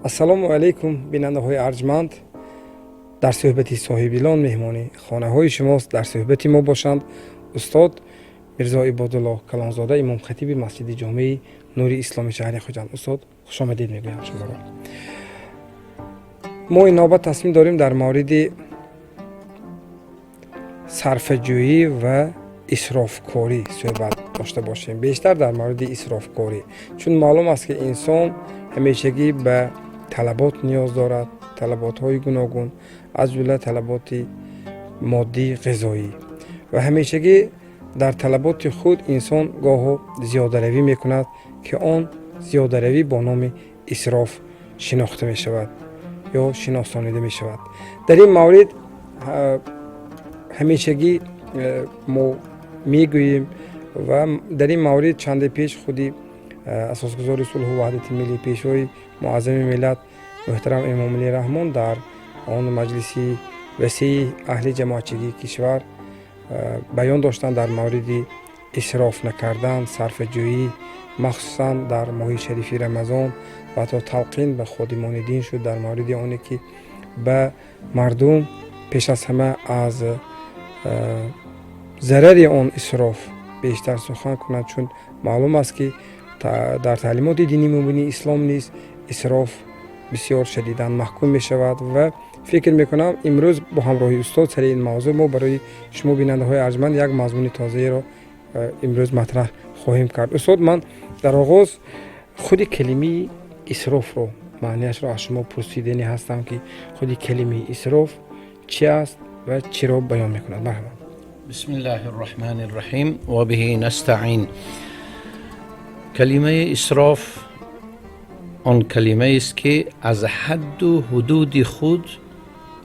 Ассалому алайкум, бинандаҳои арҷманд. Дар суҳбати соҳибдилон меҳмони хонаҳои шумост. Дар суҳбати мо бошанд устод Мирзо Ибодулло Калонзода, имомхатиби масҷиди ҷомеи Нури Исломи шаҳри Хуҷанд. Устод, хушомадед мегӯям шуморо. Мо ин навбат тасмим дорем дар мавриди сарфаҷӯӣ ва исрофкорӣ суҳбат дошта бошем, бештар дар мавриди исрофкорӣ, чун маълум аст, ки инсон ҳамешагӣ ба талабот ниёз дорад, талаботҳои гуногун, аз ҷумла талаботи моддӣ, ғизоӣ, ва ҳамешагӣ дар талаботи худ инсон гоҳо зиёдаравӣ мекунад, ки он зиёдаравӣ бо номи исроф шинохта мешавад ё шиносонида мешавад. Дар ин маврид ҳамешагӣ мо мегӯем ва дар ин маврид чанде пеш худи асосгузори сулҳу ваҳдати миллӣ, пешвои муаззами миллат, муҳтарам Эмомалӣ Раҳмон дар он маҷлиси васеи аҳли ҷамоатчигии кишвар баён доштанд дар мавриди исроф накардан, сарфаҷӯӣ, махсусан дар моҳи шарифи Рамазон, ва ҳатто талқин ба ходимони дин шуд дар мавриди оне ки ба мардум пеш аз ҳама аз зарари он исроф бештар сухан кунанд, чун маълум аст, ки дар таълимоти дини мубини ислом низ исроф бисёр шадидан маҳкум мешавад. Ва фикр мекунам, имрӯз бо ҳамроҳи устод сари ин мавзӯъ мо барои шумо, бинандаҳои арҷманд, як мазмуни тозаеро имрӯз матраҳ хоҳем кард. Устод, ман дар оғоз худи калимаи исрофро, маънияшро аз шумо пурсидани ҳастам, ки худи калимаи исроф чи аст ва чиро баён мекунад. Марҳамат. بسم الله الرحمن الرحیم و به نستعین. کلمه اسراف آن کلمه است که از حد و حدود خود،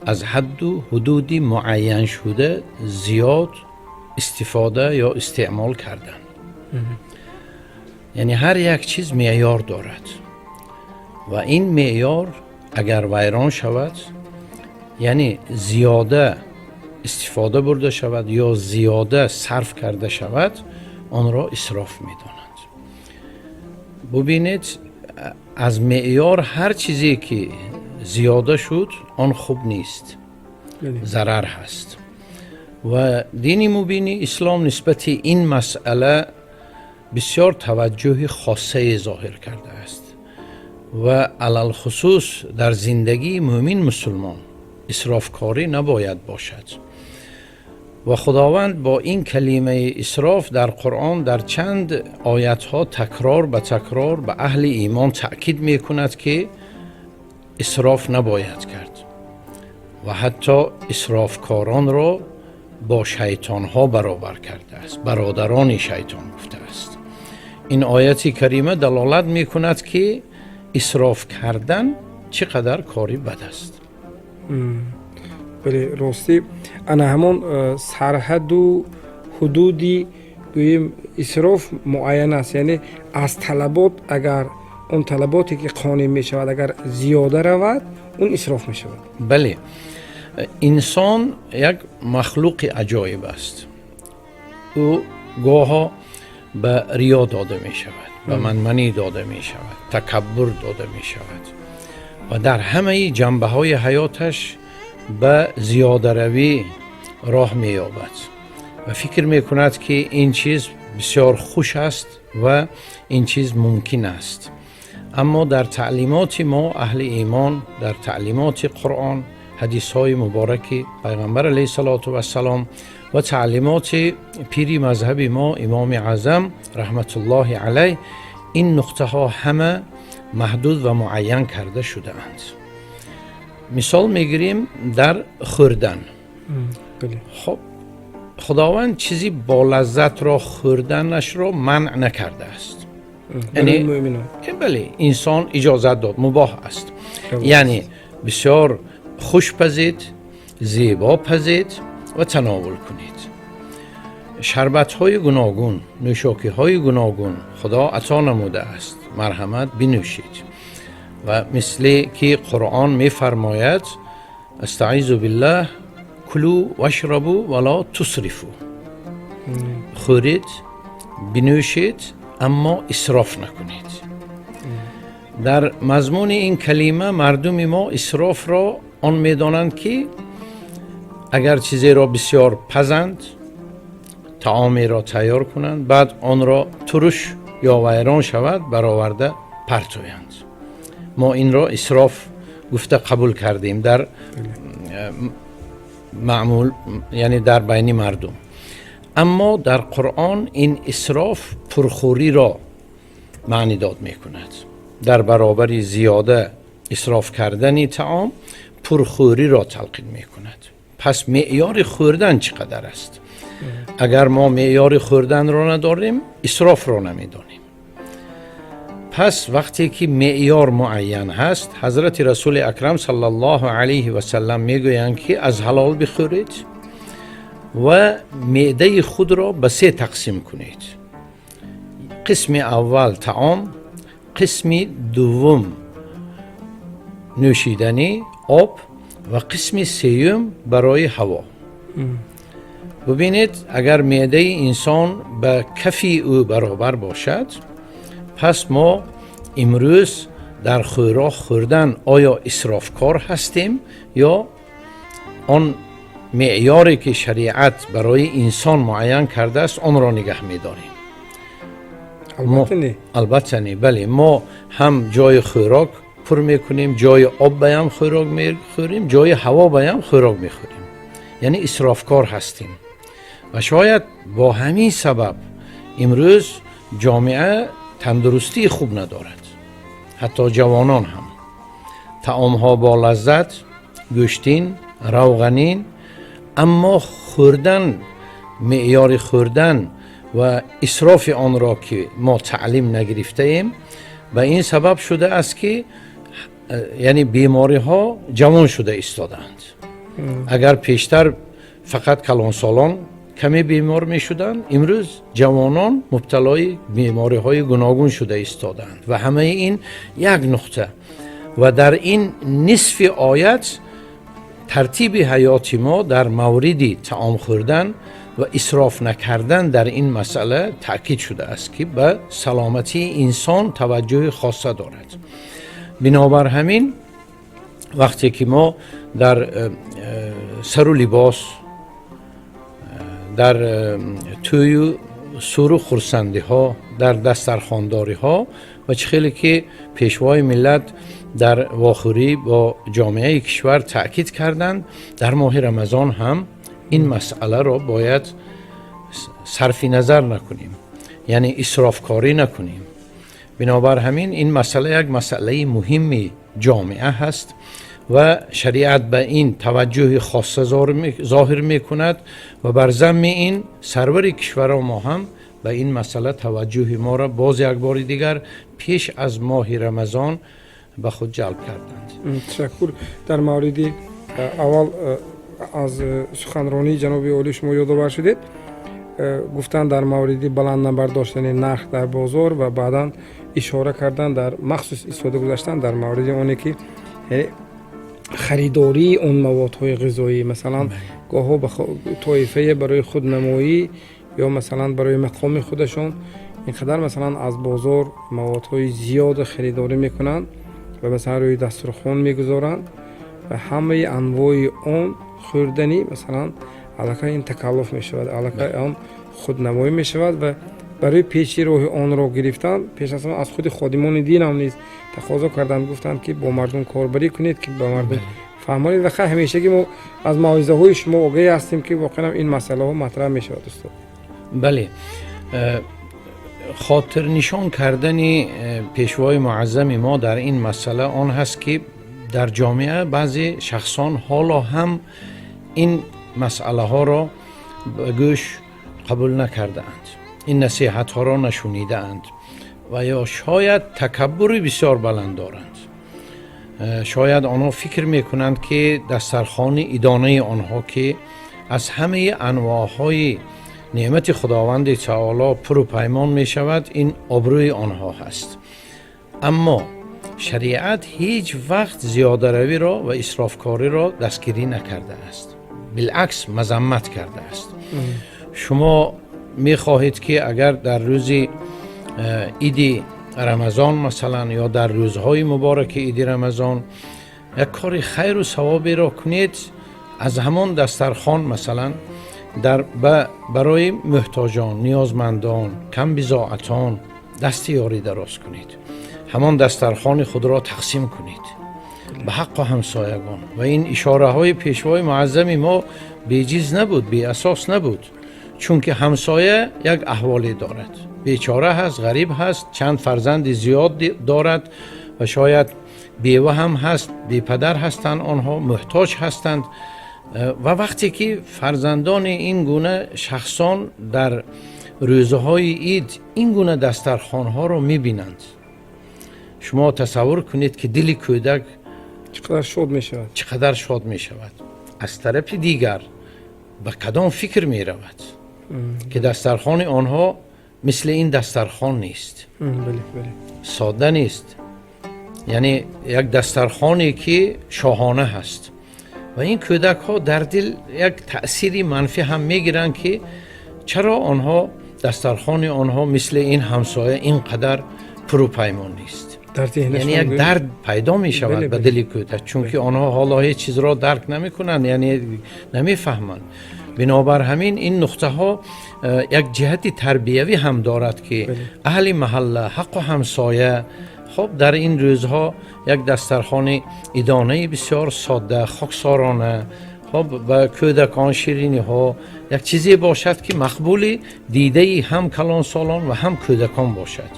از حد و حدود معین شده زیاد استفاده یا استعمال کردن. یعنی هر یک چیز معیار دارد و این معیار اگر ویران شود، یعنی زیاده استفاده برده شود یا زیاده صرف کرده شود، آن را اسراف میدانند. ببینید، از معیار هر چیزی که زیاده شد، آن خوب نیست، ضرر هست. و دین مبین اسلام نسبت این مسئله بسیار توجه خاصه ظاهر کرده است و علی‌الخصوص در زندگی مؤمن مسلمان اسرافکاری نباید باشد. و خداوند با این کلمه اسراف در قرآن در چند آیت ها تکرار به تکرار به اهل ایمان تأکید می کند که اسراف نباید کرد و حتی اسرافکاران را با شیطان ها برابر کرده است، برادران شیطان گفته است. این آیت کریمه دلالت می کند که اسراف کردن چقدر کاری بد است. Бале, ростӣ, ана ҳамон сарҳаду ҳудуди, гӯем, исроф муайян аст, яъне аз талабот, агар он талаботе ки қонеъ мешавад, агар зиёда равад, он исроф мешавад. Бале, инсон як махлуқи аҷоиб аст. Ӯ гоҳо ба риё дода мешавад, ба манманӣ дода мешавад, такаббур дода мешавад ва дар ҳамаи ҷанбаҳои ҳаёташ ба зиёдаравӣ роҳ меёбад ва фикр мекунад, ки ин чиз бисёр хуш аст ва ин чиз мумкин аст. Аммо дар таълимоти мо, аҳли имон, дар таълимоти Қуръон, ҳадисҳои мубораки Пайғамбар алайҳиссалоту вассалом ва таълимоти пири мазҳаби мо, Имоми Аъзам раҳматуллоҳи алайҳ, ин нуқтаҳо ҳама маҳдуд ва муайян карда шудаанд. Мисол мегирем дар хӯрдан. Хоб, Худованд чизи болаззатро хӯрданашро манъ накардааст. Яъне бале, инсон иҷозат дод, мубоҳ аст, яъне бисёр хуш пазед, зебо пазед ва тановул кунед. Шарбатҳои гуногун, нӯшокиҳои гуногун Худо ато намудааст, марҳамат, бинӯшед. Ва мисле ки Қуръон мефармояд: استعیذ بالله، كلوا واشربوا ولا تسرفوا. Хӯред, бинӯшед, аммо исроф накунед. Дар мазмуни ин калима мардуми мо исрофро он медонанд, ки агар чизеро бисёр пазанд, таомеро тайёр кунанд, баъд онро туруш ё вайрон шавад, бароварда партоянд. Мо инро исроф гуфта қабул кардем дар маъмул, яъне дар байни мардум. Аммо дар Қуръон ин исроф пурхӯриро маънӣ дод мекунад. Дар баробари зиёда исроф кардани таом пурхӯриро талқин мекунад. Пас меъёри хӯрдан чӣ қадар аст? Агар мо меъёри хӯрданро надорем, исрофро намедонем. Пас вақте ки меъёр муайян ҳаст, ҳазрати Расули Акрам саллаллоҳу алайҳи васаллам мегӯянд, ки аз ҳалол бихӯред ва меъдаи худро ба се тақсим кунед: қисми аввал таом, қисми дуввум нӯшиданӣ об ва қисми сеюм барои ҳаво. Бубинед, агар меъдаи инсон ба кафи ӯ баробар бошад, пас мо имрӯз дар хӯрок хӯрдан оё исрофкор ҳастем ё он меъёре, ки шариат барои инсон муайян кардааст, онро нигаҳ медорем? Албатта, не. Албатта, не. Бале, мо ҳам ҷои хӯрок пур мекунем, ҷои об баям хӯрок мехӯрем, ҷои ҳаво баям хӯрок мехӯрем, яъне исрофкор ҳастем. Ва шояд бо ҳамин сабаб имрӯз ҷомеа тандурустии хуб надорад, ҳатто ҷавонон ҳам. Таомҳо бо лаззат, гӯштин, равғанин, аммо хӯрдан, меъёри хӯрдан ва исрофи онро ки мо таълим нагирифтаем, ба ин сабаб шудааст, ки яъне бемориҳо ҷавон шуда истодаанд. Агар пештар фақат калонсолон каме бемор мешуданд, имрӯз ҷавонон мубталои бемориҳои гуногун шуда истодаанд. Ва ҳамаи ин як нуқта ва дар ин нисфи оят тартиби ҳаёти мо дар мавриди таом хӯрдан ва исроф накардан дар ин масъала таъкид шудааст, ки ба саломатии инсон таваҷҷӯҳи хосса дорад. Бинобар ҳамин, вақте ки мо дар сару либос, дар тӯю суру хурсандиҳо, дар дастархондориҳо ва чӣ хеле ки Пешвои миллат дар вохӯрӣ бо ҷомеаи кишвар таъкид карданд, дар моҳи Рамазон ҳам ин масъаларо бояд сарфи назар накунем, яъне исрофкорӣ накунем. Бинобар ҳамин, ин масъала як масъалаи муҳими ҷомеа ҳаст ва шариат ба ин таваҷҷӯҳи хосса зоҳир мекунад. Ва бар замми ин сарвари кишваро мо ҳам ба ин масъала таваҷҷӯҳи моро боз як бори дигар пеш аз моҳи Рамазон ба худ ҷалб карданд. Ташаккур. Дар мавриди аввал аз суханронии ҷаноби олӣ шумо ёдовар шудед, гуфтан дар мавриди баланд набардоштани нарх дар бозор ва баъдан ишора кардан, дар махсус истода гузаштан дар мавриди оне, ки харидории он маводҳои ғизоӣ, масалан, гоҳҳо ба тоифае барои худнамоӣ ё, масалан, барои мақоми худашон ин қадар, масалан, аз бозор маводҳои зиёда харидорӣ мекунанд ва, масалан, рӯи дастурхон мегузоранд ва ҳамаи анвои он хӯрданӣ, масалан, аллакай ин такаллуф мешавад, аллакай он худнамоӣ мешавад. Ва барои пеши роҳи онро гирифтан, пеш аз аз худи ходимони динам низ тақозо карданд, гуфтанд, ки бо мардум корбарӣ кунед, ки ба мардум фаҳмонед. Ва хай, ҳамешагӣ мо аз мавъизаҳои шумо огаҳӣ ҳастем, ки воқеан ин масъалаҳо матраҳ мешавад, устод. Бале, хотирнишон кардани Пешвои муаззами мо дар ин масъала он ҳаст, ки дар ҷомеа баъзе шахсон ҳоло ҳам ин масъалаҳоро ба гӯш қабул накардаанд, ин насиҳатҳоро нашунидаанд ва ё шояд такаббури бисёр баланд доранд. Шояд онҳо фикр мекунанд, ки дастархони идонаи онҳо, ки аз ҳамаи анвоъҳои неъмати Худованди таоло пуру паймон мешавад, ин обрӯи онҳо ҳаст. Аммо шариат ҳеҷ вақт зиёдаравиро ва исрофкориро дастгирӣ накардааст, билъакс, мазаммат кардааст. Шумо мехоҳед, ки агар дар рӯзи иди Рамазон масалан ё дар рӯзҳои мубораки иди Рамазон як кори хайру савоберо кунед, аз ҳамон дастархон масалан барои муҳтоҷон, ниёзмандон, камбизоатон дасти ёрӣ дароз кунед, ҳамон дастархони худро тақсим кунед ба ҳаққу ҳамсоягон. Ва ин ишораҳои пешвои муаззами мо беҷиз набуд, беасос набуд, чунки ҳамсоя як аҳволе дорад, бечора ҳаст, ғариб ҳаст, чанд фарзанди зиёд дорад ва шояд бева ҳам ҳаст, бепадар ҳастанд, онҳо муҳтоҷ ҳастанд. Ва вақте ки фарзандони ин гуна шахсон дар рӯзҳои ид ин гуна дастархонҳоро мебинанд, шумо тасаввур кунед, ки дили кӯдак чӣ қадар шод мешавад. Чӣ қадар шод мешавад. Аз тарафи дигар ба кадом фикр меравад, ки дастархони онҳо мисли ин дастархон нест, содда нест, яъне як дастархоне ки шоҳона ҳаст. Ва ин кӯдакҳо дар дил як таъсири манфӣ ҳам мегиранд, ки чаро онҳо дастархони онҳо мисли ин ҳамсоя ин қадар пурупаймон нест. Яъне як дард пайдо мешавад ба дили кӯдак, чунки онҳо ҳоло ҳеҷ чизро дарк намекунанд, яъне намефаҳманд. Бинобар ҳамин ин нуқтаҳо як ҷиҳати тарбиявӣ ҳам дорад, ки аҳли маҳалла, ҳаққу ҳамсоя, хоб, дар ин рӯзҳо як дастархони идонаи бисёр содда, хоксорона, хоб, ба кӯдакон шириниҳо, як чизе бошад, ки мақбули дидаи ҳам калонсолон ва ҳам кӯдакон бошад.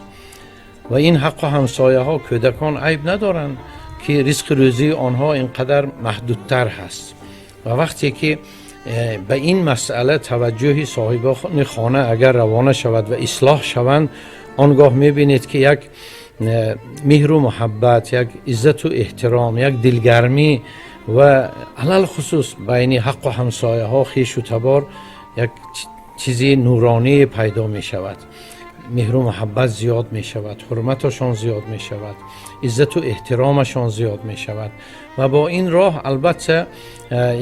Ва ин ҳаққу ҳамсояҳо, кӯдакон айб надоранд, ки ризқи рӯзии онҳо ин қадар маҳдудтар ҳаст. Ва вақте ки ба ин масъала таваҷҷӯҳи соҳибони хона агар равона шавад ва ислоҳ шаванд, он гоҳ мебинед, ки як меҳру муҳаббат, як иззату эҳтиром, як дилгармӣ ва алалхусус байни ҳаққу ҳамсояҳо, хешу табор як чизи нуронӣ пайдо мешавад, меҳру муҳаббат зиёд мешавад, ҳурматашон зиёд мешавад, иззату эҳтиромашон зиёд мешавад. Ва бо ин роҳ албатта,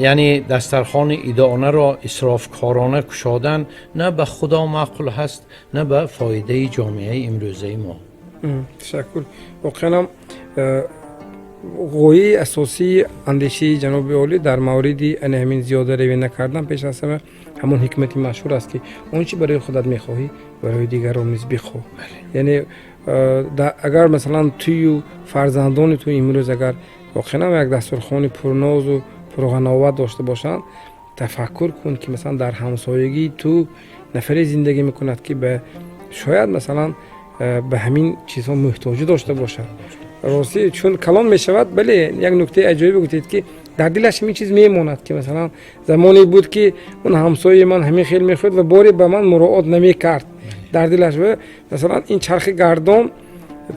яъне дастархони идонаро исрофкорона кушодан на ба Худо маъқул ҳаст, на ба фоидаи ҷомеаи имрӯзаи мо. Ташаккур. Воқеан ғояи асосии андешаи ҷаноби олӣ дар мавриди ана ҳамин зиёдаравӣ накардан пеш аз ҳама ҳамон ҳикмати машҳур аст, ки он чи барои худат мехоҳӣ, барои дигарон низ бихоҳ. Яъне агар масалан тую фарзандони ту имрӯз агар воқеан як дастурхони пурнозу пурғановат дошта бошанд, тафаккур кун, ки масалан дар ҳамсоягии ту нафаре зиндагӣ мекунад, ки ба шояд масалан ба ҳамин чизҳо муҳтоҷӣ дошта бошад. Ростӣ, чун калон мешавад, бале, як нуктаи аҷоибе гуфтед, ки дар дилаш ҳамин чиз мемонад, ки масалан замоне буд, ки он ҳамсояи ман ҳамин хел мехӯрд ва боре ба ман муроот намекард. Дар дилаш масалан ин чархи гардон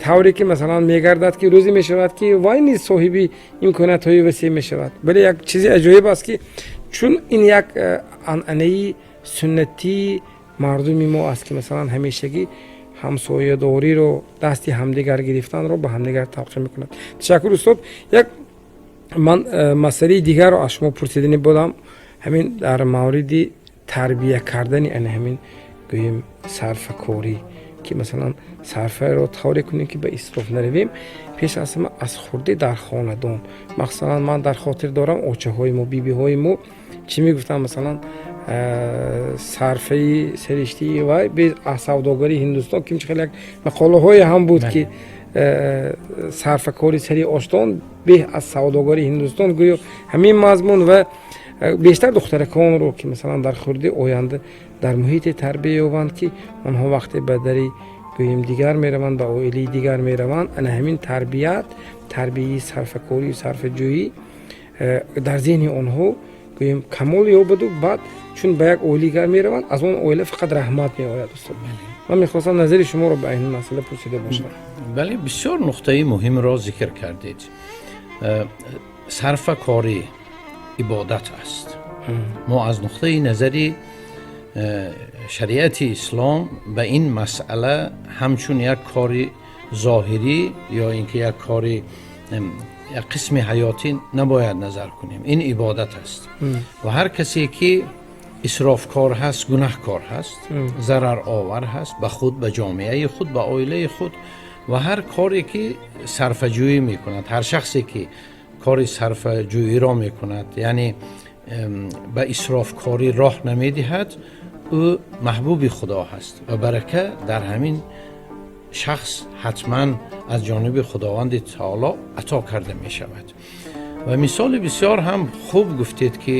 тавре ки масалан мегардад, ки рӯзе мешавад, ки вай низ соҳиби имкониятҳои васеъ мешавад. Бале, як чизи аҷоиб аст, ки чун ин як анъанаи суннатии мардуми мо аст, ки масалан ҳамешагӣ ҳамсоядориро, дасти ҳамдигар гирифтанро ба ҳамдигар талқин мекунад. Ташаккур, устод. Як ман масъалаи дигарро аз шумо пурсидани будам, ҳамин дар мавриди тарбия кардани ана ҳамин гӯем сарфакорӣ, ки масалан сарфаро тавре кунем, ки ба исроф наравем, пеш аз ҳама аз хурдӣ дар хонадон. Масалан, ман дар хотир дорам, очаҳои мо, бибиҳои мо чӣ мегуфтанд? Масалан, сарфаи сариштии вай беҳ аз савдогари Ҳиндустон, ки хеле як мақолаҳое ҳам буд, ки сарфакори сари оштон беҳ аз савдогари Ҳиндустон, гӯё ҳамин мазмун. Ва бештар духтараконро, ки масалан дар хурдӣ оянда дар муҳите тарбия ёбанд, ки онҳо вақте ба дари гӯем дигар мераванд, ба оилаи дигар мераванд, ана ҳамин тарбият, тарбияи сарфакорию сарфаҷӯӣ дар зеҳни онҳо гӯем камол ёбаду баъд чун ба як оилаи дигар мераванд, аз он оила фақат раҳмат меояд. Устод, ман мехостам назари шуморо ба ин масъала пурсида бошам. Бале, бисёр нуқтаи муҳимро зикр кардед. Сарфакорӣ ибодат аст. Мо аз нуқтаи назари шариати ислом ба ин масъала ҳамчун як кори зоҳирӣ ё ин ки як кори як қисми ҳаётӣ набояд назар кунем. Ин ибодат аст ва ҳар касе ки исрофкор ҳаст, гунаҳкор ҳаст, зараровар ҳаст ба худ, ба ҷомеаи худ, ба оилаи худ. Ва ҳар коре ки сарфаҷӯӣ мекунад, ҳар шахсе ки кори сарфаҷӯиро мекунад, яъне ба исрофкорӣ роҳ намедиҳад, ӯ маҳбуби Худо ҳаст ва барака дар ҳамин шахс ҳатман аз ҷониби Худованди Таоло ато карда мешавад. Ва мисоли бисёр ҳам хуб гуфтед, ки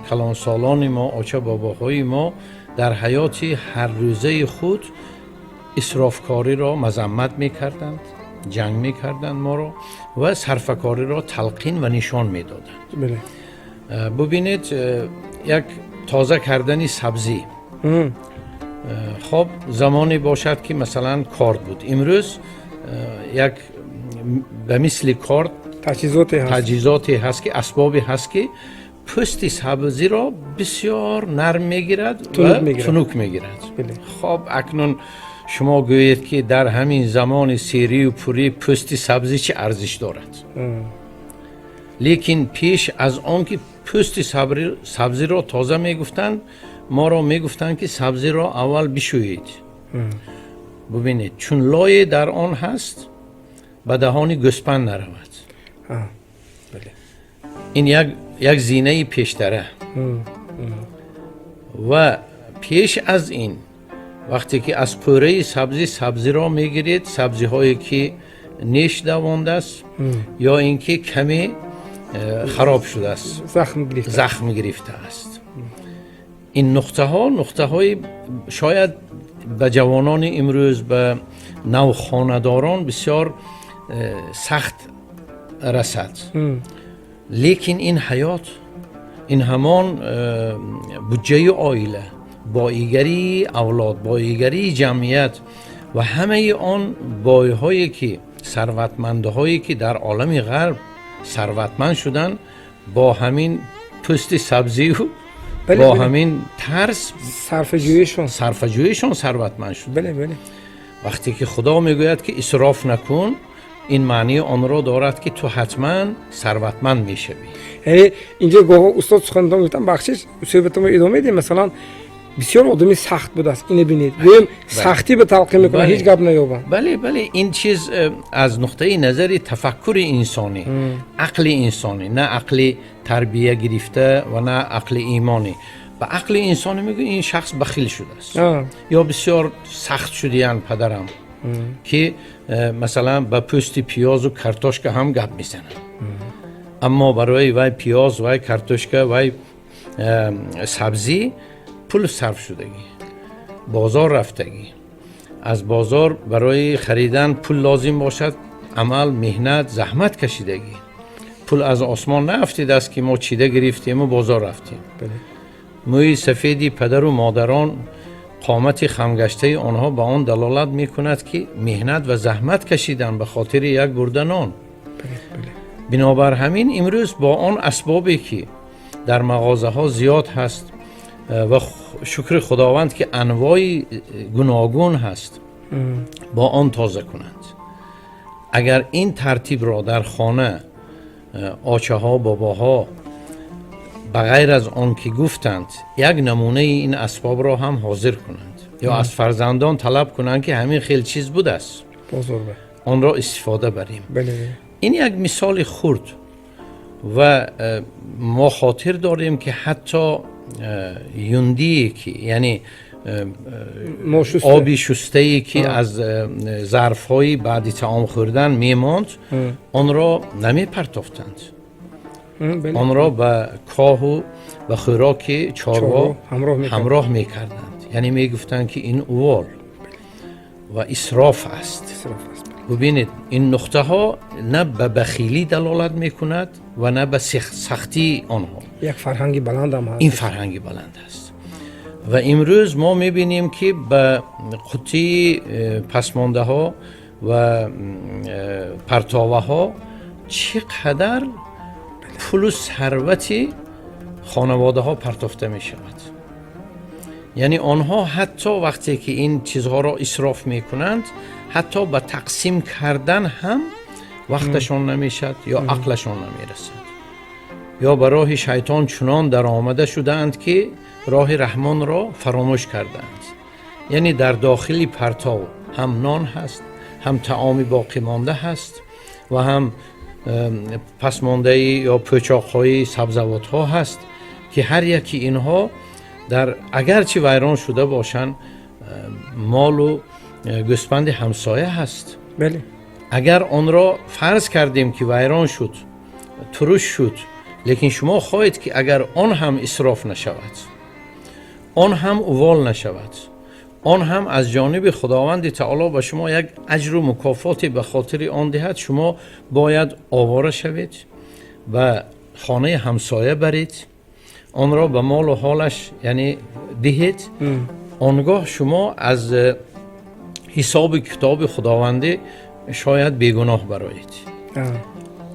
калонсолони мо, оча бобоҳои мо дар ҳаёти ҳаррӯзаи худ исрофкориро мазаммат мекарданд, ҷанг мекарданд моро ва сарфакориро талқин ва нишон медоданд. Бубинед, як тоза кардани сабзӣ. Хоб, замоне бошад, ки масалан корд буд, имрӯз як ба мисли корд таҷҳизоте ҳаст, ки асбобе ҳаст, ки пӯсти сабзиро бисёр нарм мегирад ва тунук мегирад. Хоб, акнун шумо гӯед, ки дар ҳамин замони серию пурӣ пӯсти сабзӣ чӣ арзиш дорад? Лекин пеш аз он ки пӯсти сабзиро тоза мегуфтанд, моро мегуфтанд, ки сабзиро аввал бишӯед. Бубинед, чун лое дар он ҳаст, ба даҳони гӯспанд наравад. Ин як зинаи пештара. Ва пеш аз ин, вақте ки аз пӯраи сабзӣ сабзиро мегиред, сабзиҳое ки неш давондааст ё ин ки каме хароб шудааст, захм гирифтааст, ин нуқтаҳо нуқтаҳои шояд ба ҷавонони имрӯз, ба навхонадорон бисёр сахт расад, лекин ин ҳаёт, ин ҳамон буҷаи оила, боигарии авлод, боигарии ҷамъият ва ҳамаи он бойҳое ки, сарватмандҳое ки дар олами ғарб сарватманд шуданд, бо ҳамин пӯсти сабзию бо ҳамин тарз сарфаҷӯишон сарватманд шуд. Вақте ки Худо мегӯяд, ки исроф накун, ин маънии онро дорад, ки ту ҳатман сарватманд мешавӣ. Яъне инҷо гоҳо, устод, суханатон гуфтам, бахшиш, суҳбатамо идома медиҳем. Масалан, бисёр одами сахт будааст, ине бинед, гӯем, сахтӣ ба талқин мекунад, ҳеҷ гап наёбад. Бале, ин чиз аз нуқтаи назари тафаккури инсонӣ, ақли инсонӣ, на ақли тарбия гирифта ва на ақли имонӣ, ба ақли инсонӣ мегӯ, ин шахс бахил шудааст ё бисёр сахт шудиян падарам, ки масалан ба пӯсти пиёзу картошка ҳам гап мезанад. Аммо барои вай пиёз, вай картошка, вай сабзӣ пул сарф шудагӣ, бозор рафтагӣ, аз бозор барои харидан пул лозим бошад, амал, меҳнат, заҳмат кашидагӣ. Пул аз осмон наафтидааст, ки мо чида гирифтему бозор рафтем. Мӯи сафеди падару модарон, қомати хамгаштаи онҳо ба он далолат мекунад, ки меҳнат ва заҳмат кашидан ба хотири як бурда нон. Бинобар ҳамин имрӯз бо он асбобе ки дар мағозаҳо зиёд ҳаст ва шукри Худованд, ки анвои гуногун ҳаст, бо он тоза кунанд. Агар ин тартибро дар хона очаҳо, бобоҳо, ба ғайр аз он ки гуфтанд, як намунаи ин асбобро ҳам ҳозир кунанд ё аз фарзандон талаб кунанд, ки ҳамин хел чиз будааст, онро истифода барем. Ин як мисоли хурд. Ва мо хотир дорем, ки ҳатто юндие ки, яъне оби шустае ки аз зарфҳои баъди таом хӯрдан мемонд, онро намепартофтанд, онро ба коҳу ба хӯроки чорво ҳамроҳ мекарданд. Яъне мегуфтанд, ки ин увол ва исроф аст. Бубинед, ин нуқтаҳо на ба бахилӣ далолат мекунад ва на ба сахтии онҳо. Як фарҳанги баландам ҳаст. Ин фарҳанги баланд аст. Ва имрӯз мо мебинем, ки ба қуттии пасмондаҳо ва партоваҳо чӣ қадар пулу сарвати хонаводаҳо партофта мешавад. Яъне онҳо ҳатто вақте ки ин чизҳоро исроф мекунанд, ҳатто ба тақсим кардан ҳам вақташон намешавад ё ақлашон намерасад, ё ба роҳи шайтон чунон даромада шудаанд, ки роҳи Раҳмонро фаромӯш кардаанд. Яъне дар дохили партов ҳам нон ҳаст. Ҳам таоми боқимонда ҳаст ва ҳам пасмондаи ё пӯчоқҳои сабзавотҳо ҳаст, ки ҳар яки инҳо дар агарчи вайрон шуда бошанд, молу гӯспанди ҳамсоя ҳаст. Агар онро фарз кардем, ки вайрон шуд, туруш шуд, лекин шумо хоҳед, ки агар он ҳам исроф нашавад, он ҳам увол нашавад, он ҳам аз ҷониби Худованди таоло ба шумо як аҷру мукофоте ба хотири он диҳад, шумо бояд овора шавед, ба хонаи ҳамсоя баред, онро ба молу ҳолаш, яъне, диҳед. Он гоҳ шумо аз ҳисоби китоби Худовандӣ шояд бегуноҳ бароед.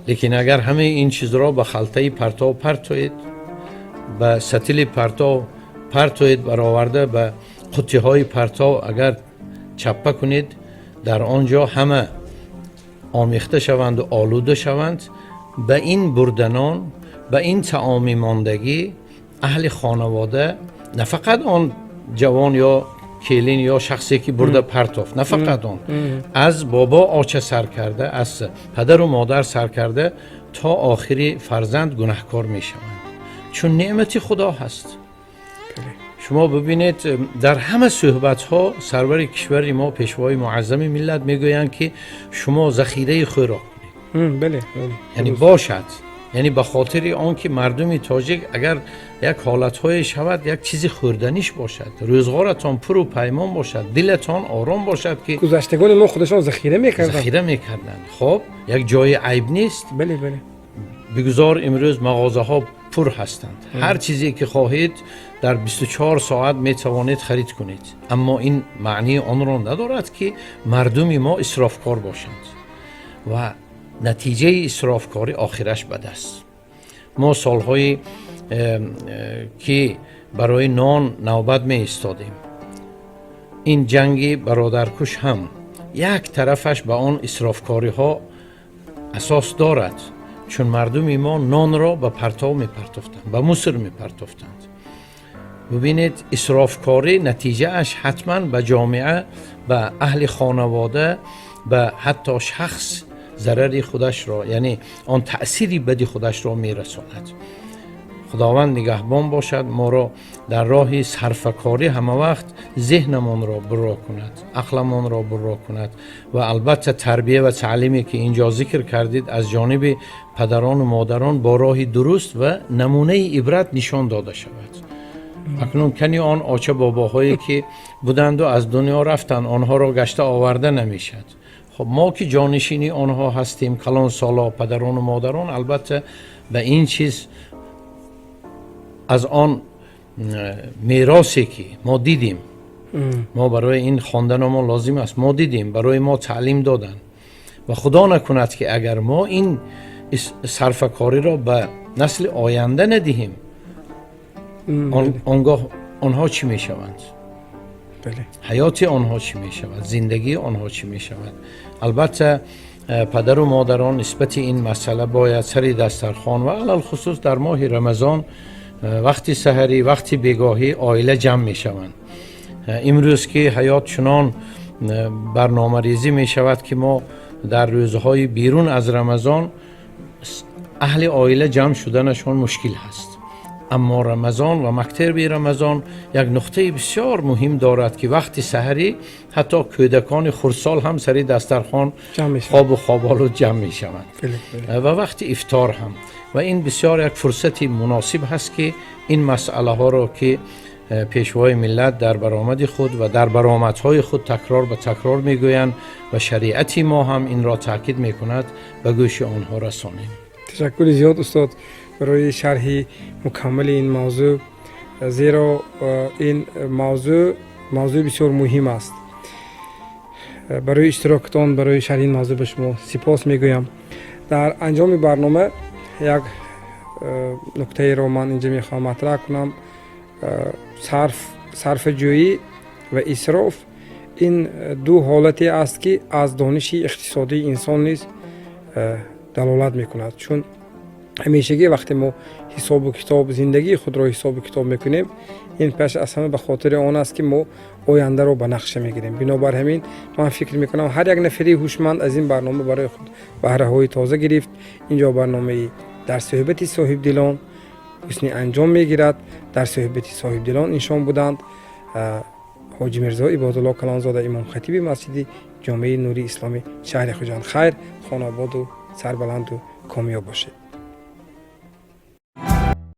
Лекин агар ҳамаи ин чизро ба халтаи партов партоед, ба сатили партов партоед, бароварда ба қуттиҳои партов агар чаппа кунед, дар он ҷо ҳама омехта шаванду олуда шаванд, ба ин бурданон, ба ин таоми мондагӣ аҳли хонавода, на фақат он ҷавон ё келин ё шахсе, ки бурда партофт, на фақат он, аз бобо оча сар карда, аз падару модар сар карда то охири фарзанд гунаҳкор мешаванд, чун неъмати Худо ҳаст. Шумо бибинед, дар ҳама суҳбатҳо сарвари кишвари мо, Пешвои муаззами миллат мегӯянд, ки шумо захираи хӯрок кунед, яъне бошад, яъне ба хотири он ки мардуми тоҷик агар як ҳолатҳое шавад, як чизи хӯрданиш бошад, рӯзғоратон пуру паймон бошад, дилатон ором бошад, ки Гузаштагони мо худашон захира мекарданд. Захира мекарданд. Хоб, як ҷои айб нест. бале бале Бигузор, имрӯз мағозаҳо пур ҳастанд, ҳар чизе ки хоҳед, дар 24 соат метавонед харид кунед, аммо ин маънии онро надорад, ки мардуми мо исрофкор бошанд ва натиҷаи исрофкорӣ охираш бад аст. Мо солҳои ки барои нон навбат меистодем, ин ҷанги бародаркуш ҳам як тарафаш ба он исрофкориҳо асос дорад, чун мардуми мо нонро ба партов мепартофтанд, ба мусор мепартофтанд. Бубинед, исрофкорӣ натиҷааш ҳатман ба ҷомеа, ба аҳли хонавода, ба ҳатто шахс зарари худашро, яъне он таъсири бади худашро мерасонад. Худованд нигаҳбон бошад, моро дар роҳи сарфакорӣ ҳамавақт зеҳнамонро бурро кунад, ақламонро бурро кунад. Ва албатта, тарбия ва таълиме, ки инҷо зикр кардед, аз ҷониби падарону модарон бо роҳи дуруст ва намунаи ибрат нишон дода шавад. Акнун кани он оча бобоҳое, ки буданду аз дунё рафтанд, онҳоро гашта оварда намешавад. Хоб, мо ки ҷонишини онҳо ҳастем, калонсоло, падарону модарон, албатта, ба ин чиз аз он меросе, ки мо дидем, мо барои ин хонданамон лозим аст, мо дидем, барои мо таълим доданд ва Худо накунад, ки агар мо ин сарфакориро ба насли оянда надиҳем, он гоҳ онҳо чӣ мешаванд, ҳаёти онҳо чӣ мешавад, зиндагии онҳо чӣ мешавад? Албатта, падару модарон нисбати ин масъала бояд сари дастархон ва алалхусус дар моҳи Рамазон, вақти саҳарӣ, вақти бегоҳӣ оила ҷамъ мешаванд. Имрӯз ки ҳаёт чунон барномарезӣ мешавад, ки мо дар рӯзҳои берун аз Рамазон аҳли оила ҷамъ шуданашон мушкил ҳаст, аммо Рамазон ва мактаби Рамазон як нуқтаи бисёр муҳим дорад, ки вақти саҳарӣ ҳатто кӯдакони хурдсол ҳам сари дастархон хобу хоболуд ҷамъ мешаванд ва вақти ифтор ҳам. Ва ин бисёр як фурсати муносиб ҳаст, ки ин масъалаҳоро, ки Пешвои миллат дар баромади худ ва дар баромадҳои худ такрор ба такрор мегӯянд ва шариати мо ҳам инро таъкид мекунад, ба гӯши онҳо расонем. Ташаккури зиёд, устод, барои шарҳи мукаммали ин мавзӯъ, зеро ин мавзӯъ мавзӯи бисёр муҳим аст. Барои иштирокатон, барои шарҳи ин мавзӯъ ба шумо сипос мегӯям. Дар анҷоми барнома як нуктаеро ман инҷа мехоҳам матраҳ кунам. Сарфаҷӯӣ ва исроф ин ду ҳолате аст, ки аз дониши иқтисодии инсон низ далолат мекунад, чун ҳамешагӣ вақте мо Ҳисобу китоб, зиндагии худро ҳисобу китоб мекунем, ин пеш аз ҳама ба хотири он аст, ки мо ояндаро ба нақша мегирем. Бинобар ҳамин ман фикр мекунам, ҳар як нафари ҳушманд аз ин барнома барои худ баҳраҳои тоза гирифт. Инҷо барномаи «Дар суҳбати соҳибдилон» ҳусни анҷом мегирад. Дар суҳбати соҳибдилон иншон буданд Ҳоҷи Мирзо Ибодулло Калонзода, имомхатиби масҷиди Ҷомеи Нури Исломӣ шаҳри Хуҷанд. Хайр, хонаободу сарбаланду комёб бошед.